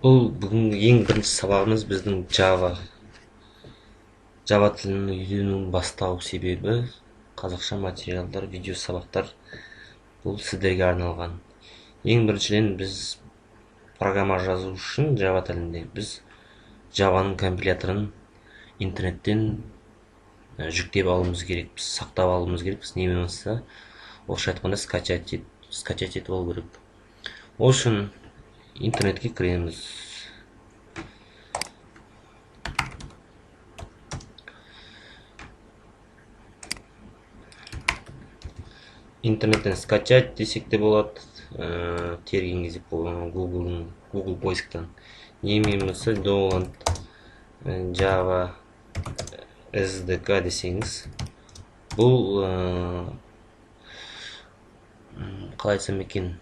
Бұл бүгінгі ең бірінші сабағымыз біздің Java. Java тілін үйрену бастау себебі қазақша материалдар, видео сабақтар бұл сіздерге арналған. Ең біріншіден біз программа жазу үшін Java тілінде біз Java'ның компиляторын интернеттен жүктеп алуымыз керекпіз, сақтап алуымыз керекпіз, не болмаса орысша айтқанда скачать етіп алу керек. Ол үшін интернетке кіреміз. Интернеттен скачать десек те болады, терген кезде Google поисктан. Не болмаса download Java SDK десеңіз, бұл қалай айтсам екен,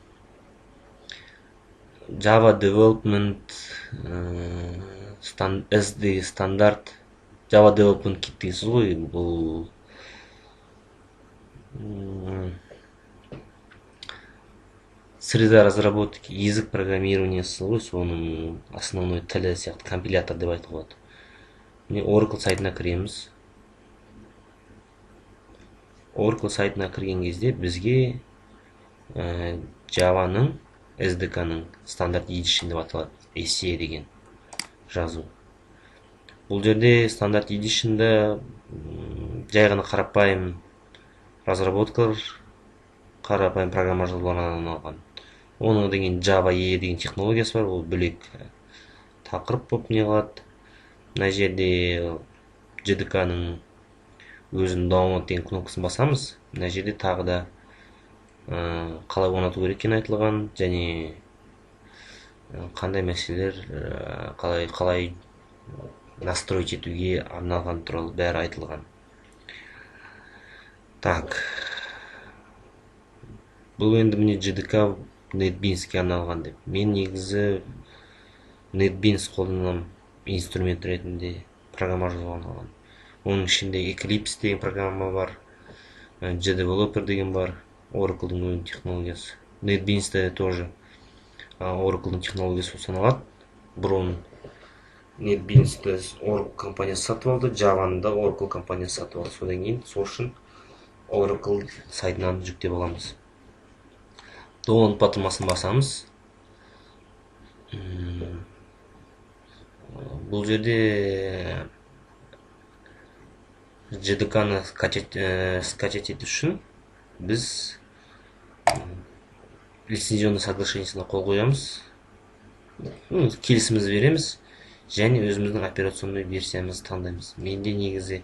Java Development SD стандарт, Java Development Kit дейсіз ғой, бұл среда разработки, язык программированиясы ғой, соның основной тілі сияқты компилятор деп айтуға болады. Міне Oracle сайтына кіреміз. Oracle сайтына кірген кезде бізге Java'ның SDK-ның стандарт Edition деп аталады, SE деген жазу. Бұл жерде стандарт Edition'да жай ғана қарапайым разработкалар, қарапайым программа жазуларына арналған. Оның деген Java EE деген технологиясы бар, ол бөлек тақырып болып не қылады. Мына жерде JDK-ның өзінің download деген кнопкасын басамыз. Мына жерде тағы да қалай орнату керек екені айтылған, және қандай мәселелер, қалай настроить етуге арналған туралы бәрі айтылған. Так. Бұл енді міне JDK NetBeans'ке арналған деп. Мен негізі NetBeans қолданамын инструмент ретінде программа жазуға арналған. Оның ішінде Eclipse деген программа бар, JDeveloper деген бар, Oracle'дың өзінің технологиясы. NetBeans'те тоже Oracle'дың технологиясы болып саналады. Бұрын NetBeans'ті Oracle компаниясы сатып алды, Java'ны да Oracle компаниясы сатып алды. Содан кейін сол үшін Oracle сайтынан жүктеп аламыз. Download батырмасын басамыз. Бұл жерде JDK-ны скачать ету үшін біз лицензионный соглашениесіне қол қоямыз, келісімімізді береміз және өзіміздің операционный версиямызды таңдаймыз. Менде негізі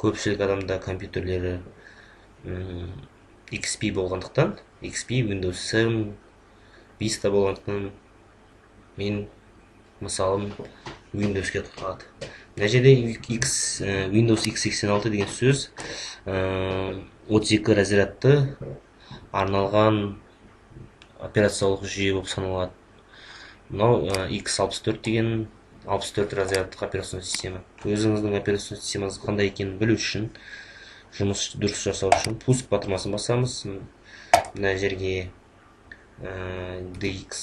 көпшілік адамда компьютерлері XP болғандықтан, XP, Windows 7, Vista болғандықтан мен мысалым Windows'ке қалады. Мына жерде Windows x86 деген сөз 32 разрядты арналған операциялық жүйе болып саналады. Мынау x64 деген 64 разрядтық операционный система. Өзіңіздің операционный системаңыз қандай екенін білу үшін, жұмыс дұрыс жасау үшін пуск батырмасын басамыз. Мына жерге dxdiag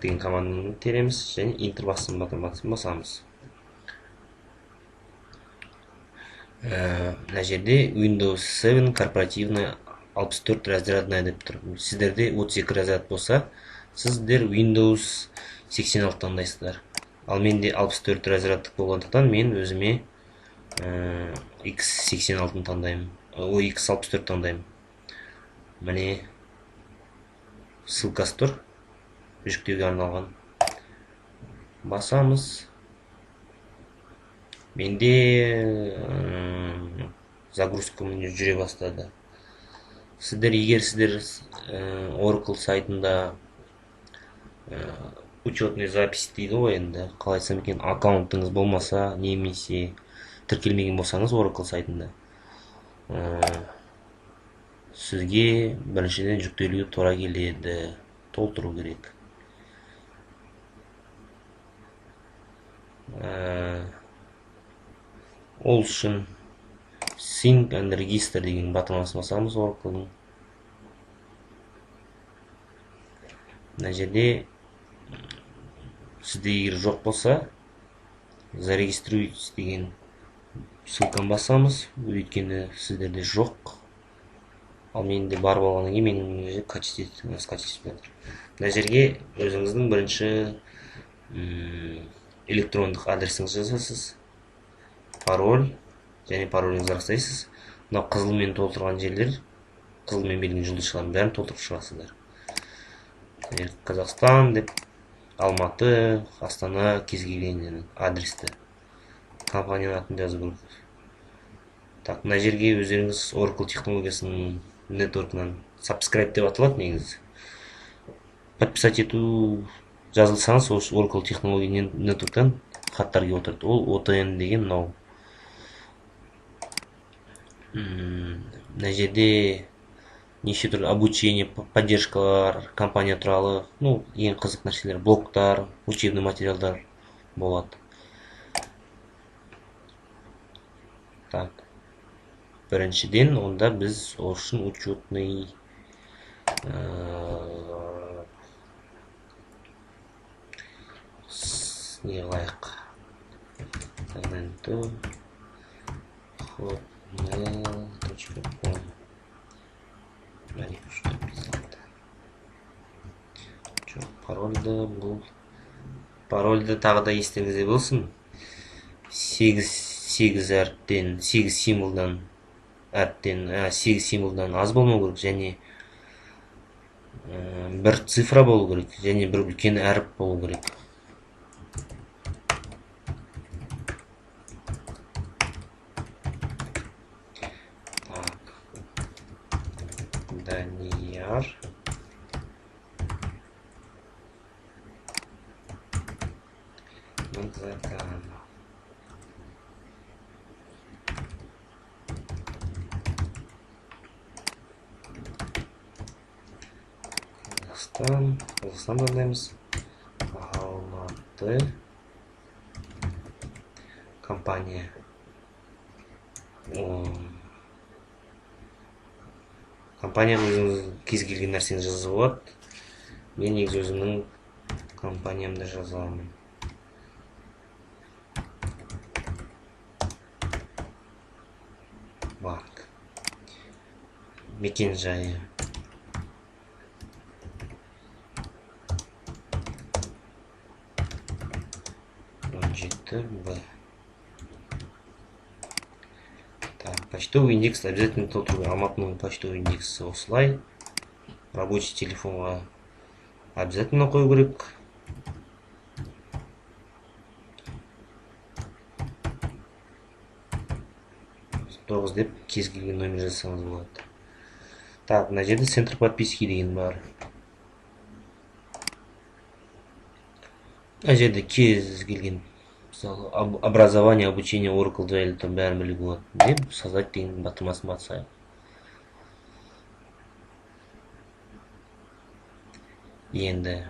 деген команданы тереміз және Enter батырмасын басамыз. Мына жерде Windows 7 корпоративная 64 разрядная деп тұр. Сіздерде 32 разряд болса, сіздер Windows 86 таңдайсыздар. Ал менде 64 разрядтық болғандықтан мен өзіме x86 таңдаймын. Ой, x64 таңдаймын. Міне ссылкасы тұр, жүктеуге арналған. Басамыз. Менде загрузка міне жүре бастады. Егер сіздер Oracle сайтында учетный запись дейді ғой енді, қалай айтсам екен, аккаунтыңыз болмаса немесе тіркелмеген болсаңыз Oracle сайтында, сізге біріншіден жүктелуге тура келеді, толтыру керек. Ол үшін Sync and Register деген батырмасын басамыз Oracle'ның. Мына жерде Сізде егер жоқ болса, зарегистрируйтесь деген ссылканы басамыз, өйткені сіздерде жоқ. Ал менде бар болғаннан кейін менің өзі скачать етіп жатыр. Мына жерге өзіңіздің бірінші электрондық адресіңізді жазасыз, пароль және пароліңізді растайсыз. Мынау қызылмен толтырған жерлер, қызылмен берілген жұлдызшалардың бәрін толтырып шығасыздар. Қазақстан деп, Алматы, Астана, кез келген адресті, компанияның атын жазу керек. Так, мына жерге өздеріңіз Oracle технологиясының нетворкынан subscribe деп аталады негізі. Подписать ету жазылсаңыз, осы Oracle технология нетворктан хаттар келіп отырады. Ол OTN деген мынау. Мына жерде неше түрлі обучение, поддержкалар, компания туралы, ну, ең қызық нәрселер, блогтар, учебный материалдар болады. Так, біріншіден, онда біз ол үшін учетный не қылайық? hotmail.com. Жоқ, парольді, бұл парольді тағы да естеріңізде болсын. 8 әріптен, 8 символдан әріптен, 8 символдан аз болмау керек және бір цифра болу керек және бір үлкен әріп болу керек. Так, Данияр Мырзаканов. Қазақстан, Қазақстан таңдаймыз. Алматы. Компания. Компанияға өзіңіз кез келген нәрсені жазуға болады. Мен негізі өзімнің компаниямды жазамын. Банк. Мекен жайы. 17 Б. Так, почтовый индекс обязательно толтыру. Алматының почтовый индексі осылай. Рабочий телефонға обязательно қою керек. 9 деп кез келген номер жазсаңыз болады. Так, мына жерде центр подписки деген бар. Мына жерде кез келген, мысалы, образование, обучение Oracle жайлы там бәрін білуге болады деп создать деген батырмасын басайық. Енді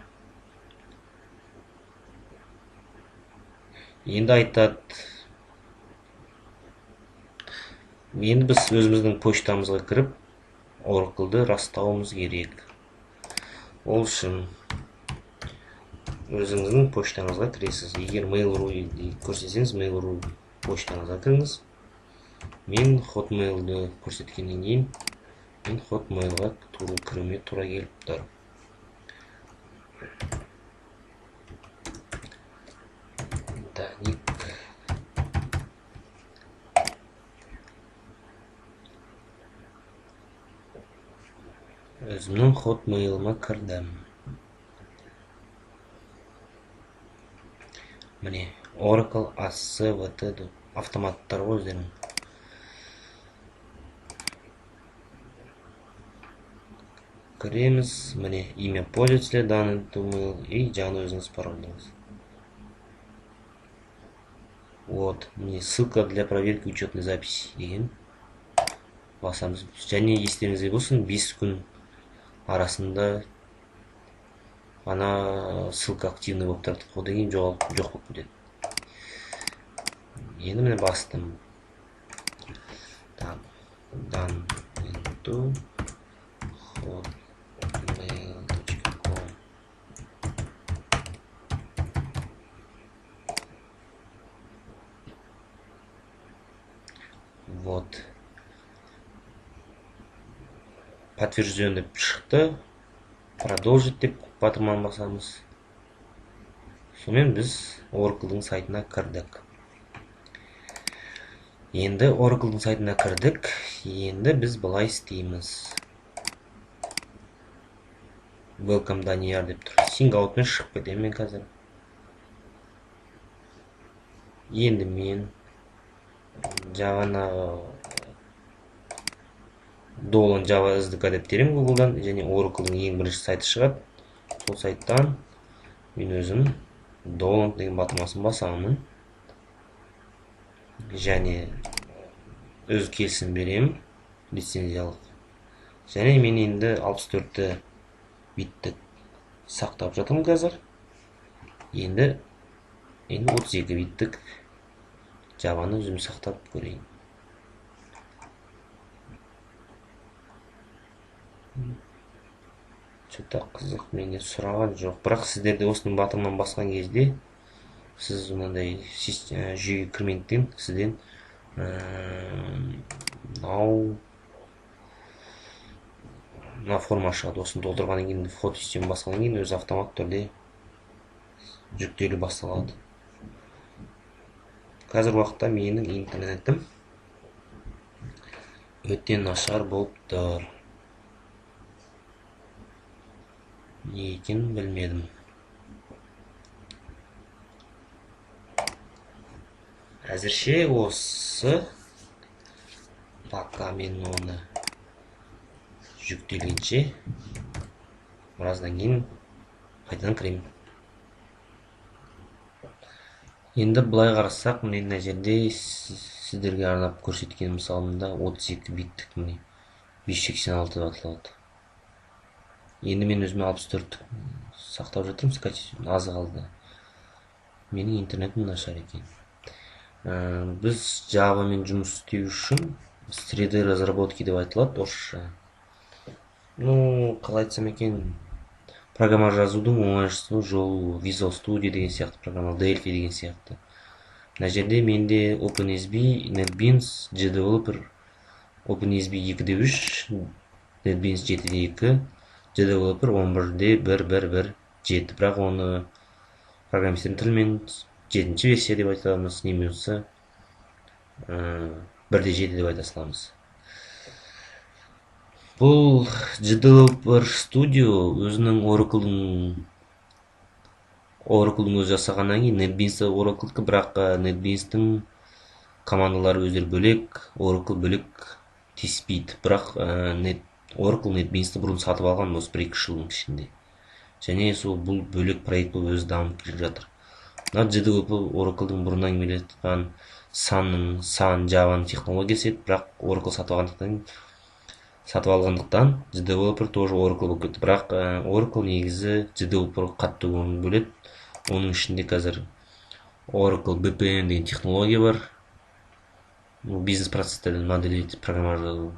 айтады. Енді біз өзіміздің почтамызға кіріп Oracle'ды растауымыз керек. Ол үшін өзіңіздің почтаңызға кіресіз. Егер Mail.ru көрсетсеңіз, Mail.ru почтаңызға кіріңіз. Мен Hotmail'ды көрсеткеннен кейін мен Hotmail'ға тура кіруіме тура келіп тұр. Даник. Өзімнің Hotmail'ыма кірдім. Міне Oracle ACVT деп автоматтар ғой өздерінің. Кіреміз, міне имя пользователя, данный mail и жаңа өзіңіз парольдіңіз. Вот, міне ссылка для проверки учетной записи деген басамыз. Және естеріңізде болсын, 5 күн арасында ана ссылка активный болып тұрады, одан кейін жоғалып жоқ болып кетеді. Енді міне бастым. Так, дан into hotmail.com. Подтвержден деп шықты. Продолжить деп батырманы басамыз. Сонымен біз Oracle'дың сайтына кірдік. Енді Oracle'дың сайтына кірдік. Енді біз былай істейміз. Welcome Данияр деп тұр. Sign out-пен шығып кетемін мен қазір. Енді мен жаңағы Dolan Java SDK деп теремін Google'дан, және Oracle'дың ең бірінші сайты шығады. Сол сайттан мен өзім Dolan деген батырмасын басамын. Және өз келісім беремін лицензиялық. Және мен енді 64 битті сақтап жатырмын қазір. Енді 32 биттік Java'ны өзім сақтап көрейін. Что-то қызық менде сұраған жоқ. Бірақ сіздерде осының батырманы басқан кезде сіз мынандай жүйеге кірмегендіктен сізден мына форма шығады. Осыны толтырғаннан кейін вход система басқаннан кейін өзі автомат түрде жүктеле басталады. Қазір уақытта менің интернетім өте нашар болып тұр. Не екенін білмедім. Әзірше осы. Пока мен оны жүктелгенше біраздан кейін қайтадан кіремін. Енді былай қарасақ, міне мына жерде сіздерге арнап көрсеткен мысалымда 32 биттік міне 586 деп аталады. Енді мен өзіме 64 сақтап жатырмын, скачать аз қалды. Менің интернетім нашар екен. Біз Java мен жұмыс істеу үшін среды разработки деп айтылады орысша. Қалай айтсам екен, программа жазудың оңай жолы Visual Studio деген сияқты программа, Delphi деген сияқты. Мына жерде менде OpenSB, NetBeans, JDeveloper, OpenSB 2.3, NetBeans 7.2, JDeveloper 11.1.1.1.7. Бірақ оны программистердің тілімен 7-ші версия деп айта аламыз, немесе 1.7 деп айта саламыз. Бұл JDeveloper Studio өзінің Oracle'дың өзі жасағаннан кейін NetBeans Oracle'дікі, бірақ NetBeans'тің командалары өздері бөлек, Oracle бөлек тиіспейді. Бірақ Oracle NetBeans'ті бұрын сатып алған осы бір-екі жылдың ішінде. Және сол бұл бөлек проект болып өзі дамып келе жатыр. Мына JDeveloper Oracle'дың бұрыннан келе жатқан Sun Java'ның технологиясы еді, бірақ Oracle сатып алғандықтан JDeveloper тоже Oracle болып кетті. Бірақ Oracle негізі JDeveloper қатты көңіл бөледі. Оның ішінде қазір Oracle BPM деген технология бар. Бұл бизнес процесстерді модель программа жазу.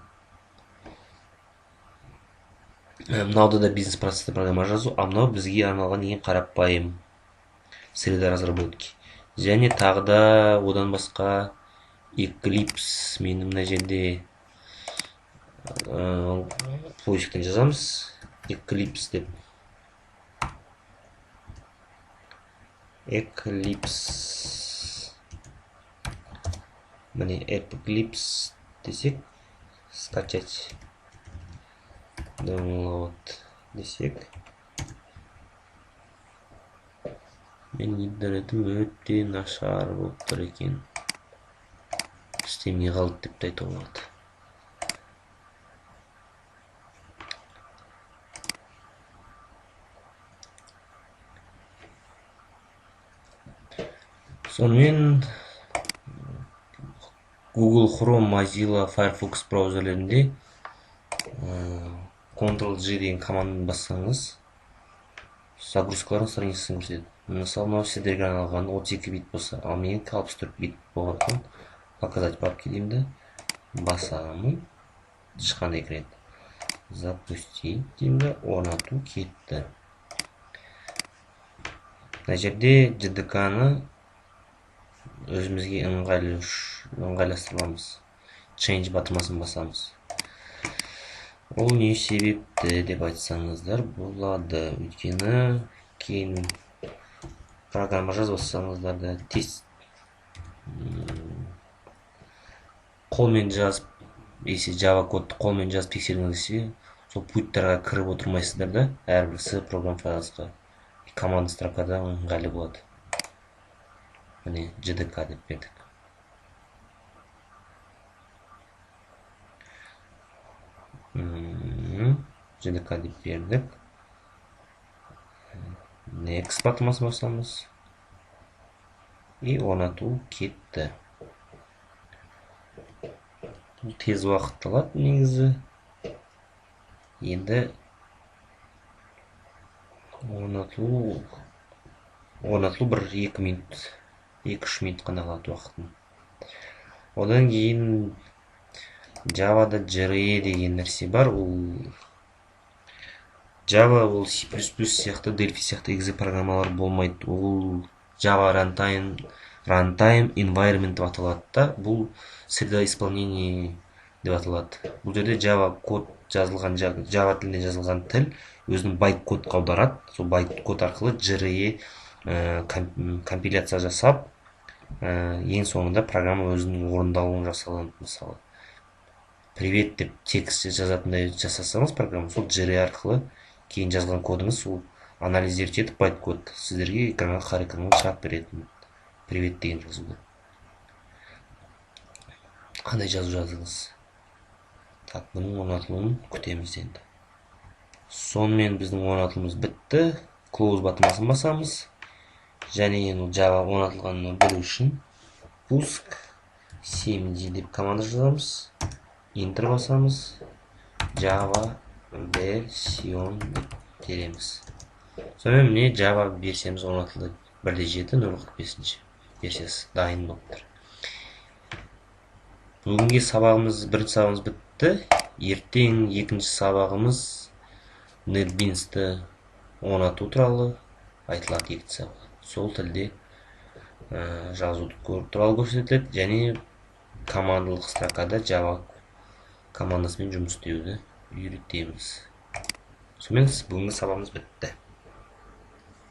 Мынауда да бизнес процессті программа жазу, а мынау бізге арналған ең қарапайым среда разработки. Және тағы да одан басқа Eclipse, менің мына жерде поисктен жазамыз Eclipse деп. Eclipse. Міне Eclipse десек, скачать, download десек, менің интернетім өте нашар болып тұр екен, істемей қалды деп те айтуға болады. Сонымен Google Chrome, Mozilla, Firefox браузерлерінде Ctrl G деген команданы бассаңыз, загрузкалардың страницасын көрсетеді. Мысалы, мынау сіздерге арналған 32 бит болса, ал менікі 64 бит болғандықтан показать папки деймін де басамын, шыққандай кіреді. Запустить деймін де орнату кетті. Мына жерде JDK-ны өзімізге ыңғайластырамыз. Change батырмасын басамыз. Ол не себепті деп айтсаңыздар болады. Өйткені кейін программа жазып отырсаңыздар да тез қолмен жазып, если Java кодты қолмен жазып тексергіңіз келсе, сол пульттарға кіріп отырмайсыздар да, әрбір C Program Filesқа команда строкада ыңғайлы болады. Міне JDK деп бердік. JDK деп бердік. Next батырмасын басамыз. И орнату кетті. Бұл тез уақыт алады негізі. Енді орнатылу бір 2 минут, 2-3 минут қана алады уақытын. Одан кейін Java'да JRE деген нәрсе бар. Ол Java, ол C++ сияқты, Delphi сияқты exe программалар болмайды. Ол Java Runtime Environment деп аталады да, бұл среда исполнения деп аталады. Бұл жерде Java код жазылған, Java тілінде жазылған тіл өзінің байт кодқа аударады. Сол байт код арқылы JRE компиляция жасап, ең соңында программа өзінің орындалуын жасалады. Мысалы, привет деп текст жазатындай жасасаңыз программа, сол JRE арқылы кейін жазған кодыңыз сол анализдер етіп байт код сіздерге экранға, қара экранға шығарып беретін привет деген жазуды. Қандай жазу жаздыңыз? Так, бұның орнатылуын күтеміз енді. Сонымен біздің орнатылуымыз бітті. Close батырмасын басамыз. Және енді Java орнатылғанын білу үшін пуск 7D деп команда жазамыз. Enter басамыз. Java version деп тереміз. Сонымен міне Java версиямыз орнатылды. 1.7.0.45 версиясы дайын болып тұр. Бүгінгі сабағымыз, бірінші сабағымыз бітті. Ертең екінші сабағымыз NetBeans'ті орнату туралы айтылады екінші сабақ. Сол тілде жазу туралы көрсетіледі және командалық строкада Java командасымен жұмыс істеуді үйретеміз. Сонымен бүгінгі сабағымыз бітті.